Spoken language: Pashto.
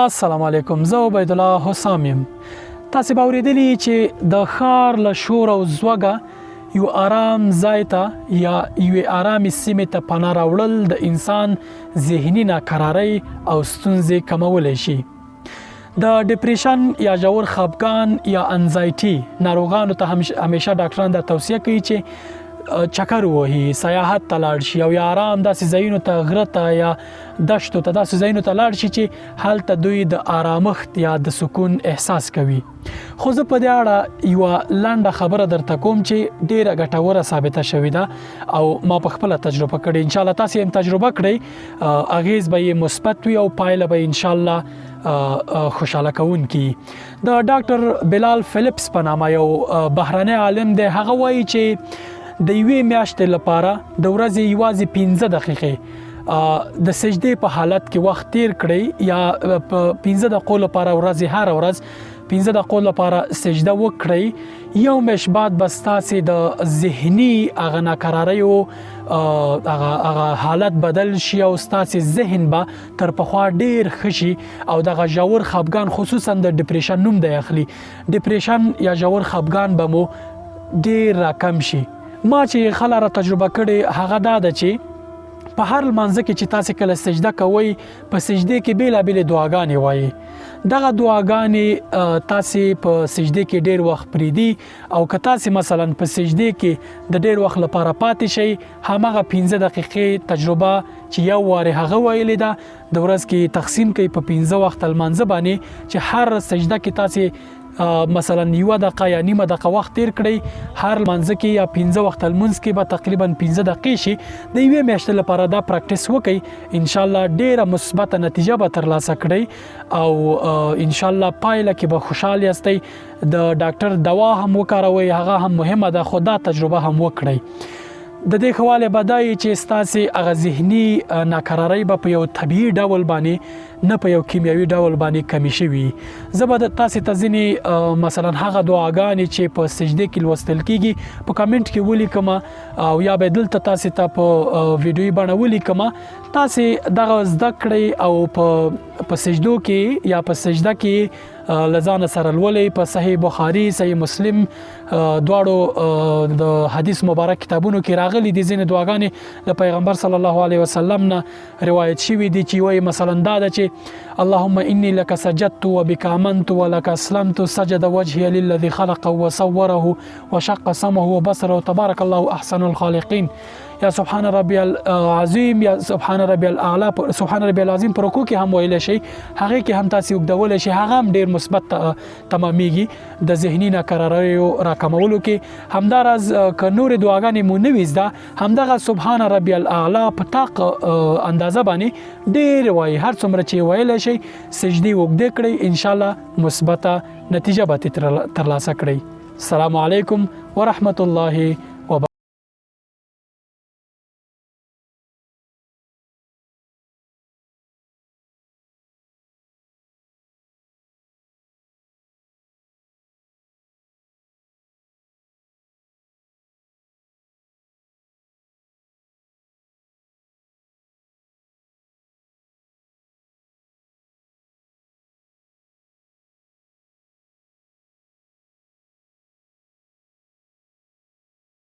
السلام علیکم، زه عبید الله حسام یم. تاسو به اوریدلی چې د ښار له شور او زوګه یو آرام ځای ته یا یوې آرامې سیمې ته پناه راوړل د انسان ذهني ناکرارۍ او ستونزې کمولی شي. د ډیپریشن یا ژور خپګان یا انزایټي ناروغانو ته همیشه ډاکټران دا توصیه کوي چې چکر ووهي، سیاحت ته لاړ شي او یا آرام داسې ځایونو ته، غره ته یا دشتو ته، داسې ځایونو ته لاړ شي چې هلته دوی د آرامښت یا د سکون احساس کوي. خو زه په دې اړه یوه لنډه خبره درته کوم چې ډیره ګټوره ثابته شوې ده او ما په خپله تجربه کړې. ان شاء الله تاسو هم تجربه کړئ، اغیز به یې مثبت وي او پایله به ان شاء الله خوشاله کوونکي. د ډاکټر بلال فلیپس په نامه یو بهرنی عالم دی، هغه وایي چې د یوې میاشتې لپاره د ورځې یوازې 15 دقیقې د سجدې په حالت کې وخت تیر کړئ، یا په 15 دقیقو لپاره ورځې هر ورځ 15 دقیقو لپاره سجده وکړئ، یو میاشت بعد به ستاسې د ذهني هغه ناکراریو هغه حالت بدل شي او ستاسې ذهن به تر پخوا ډیر ښه شي او دغه ژور خپګان، خصوصا د ډیپریشن نوم دی اخلي، ډیپریشن یا ژور خپګان به مو ډیر راکم شي. ما چې ښه لاره تجربه کړې هغه دا ده چې په هر لمانځه کې چې تاسې کله سجده کوئ، په سجدې کې بېلابېلې دعاګانې وایئ. دغه دعاګانې تاسې په سجدې کې ډېر وخت پرېږدي او که تاسې مثلا په سجدې کې د ډېر وخت لپاره پاتې شئ، هماغه 15 دقیقې تجربه چې یو وارې هغه ویلې ده د ورځ کې تقسیم کړئ په 15 وخته لمانځه باندې، چې هر سجده کې تاسې مثلا یوه دقیقه یا نیمه دقیقه وخت تیر کړئ هر لمانځه کې، یا 15 وخته لمونځ کې به تقریبا 15 دقیقې شي. د یوې میاشتې لپاره دا پریکټیس وکړئ، ان شاء الله ډیره مثبته نتیجه به ترلاسه کړئ او ان شاء الله پایله کې به خوشحال یاستئ. د ډاکټر دوا هم وکاروئ، هغه هم مهمه ده، خو دا تجربه هم وکړئ. د دې ښه والی به دا وي چې ستاسې هغه ذهني ناکرارۍ به په یو طبیعي ډول باندې، نه په یو کیمیاوي ډول باندې کمې شوي. زه به تاسې ته ځینې مثلا هغه دعاګانې چې په سجدې کې لوستل کیږي په کمنټ کې ولیکم او یا به دلته تاسې ته په ویډیوي بڼه ولیکم. تاسې دغه زده کړئ او په سجدو کې یا په سجده کې له ځانه سره لولئ. په صحیح بخاري، صحیح مسلم دواړو د حدیث مبارک کتابونو کې راغلي دي. ځینې دعاګانې له پیغمبر صلی الله علیه وسلم نه روایت شوي دي چې وایي مثلا دا ده چې اللهم انی لک سجدت وبک آمنت ولک اسلمت، سجد وجهي للذي خلقه وصوره وشق سمعه وبصره، تبارک الله احسن الخالقین، یا سبحان ربی العظیم یا سبحان ربی الاعلى. سبحان ربی العظیم پر رکوع کې هم ویلی شئ، هغې کې هم تاسې اوږدولی شئ، هغه هم ډېر مثبت تمامیږي د ذهني ناکراریو راکمولو کې. همداراز که نورې دعاګانې مو نه وي زده، همدغه سبحان ربی الاعلی په طاق اندازه باندې ډېر وایي، هر څومره چې ویلی شئ سجدې اوږدې کړئ، انشاءالله مثبته نتیجه به ترلاسه کړئ. السلام علیکم ورحمت الله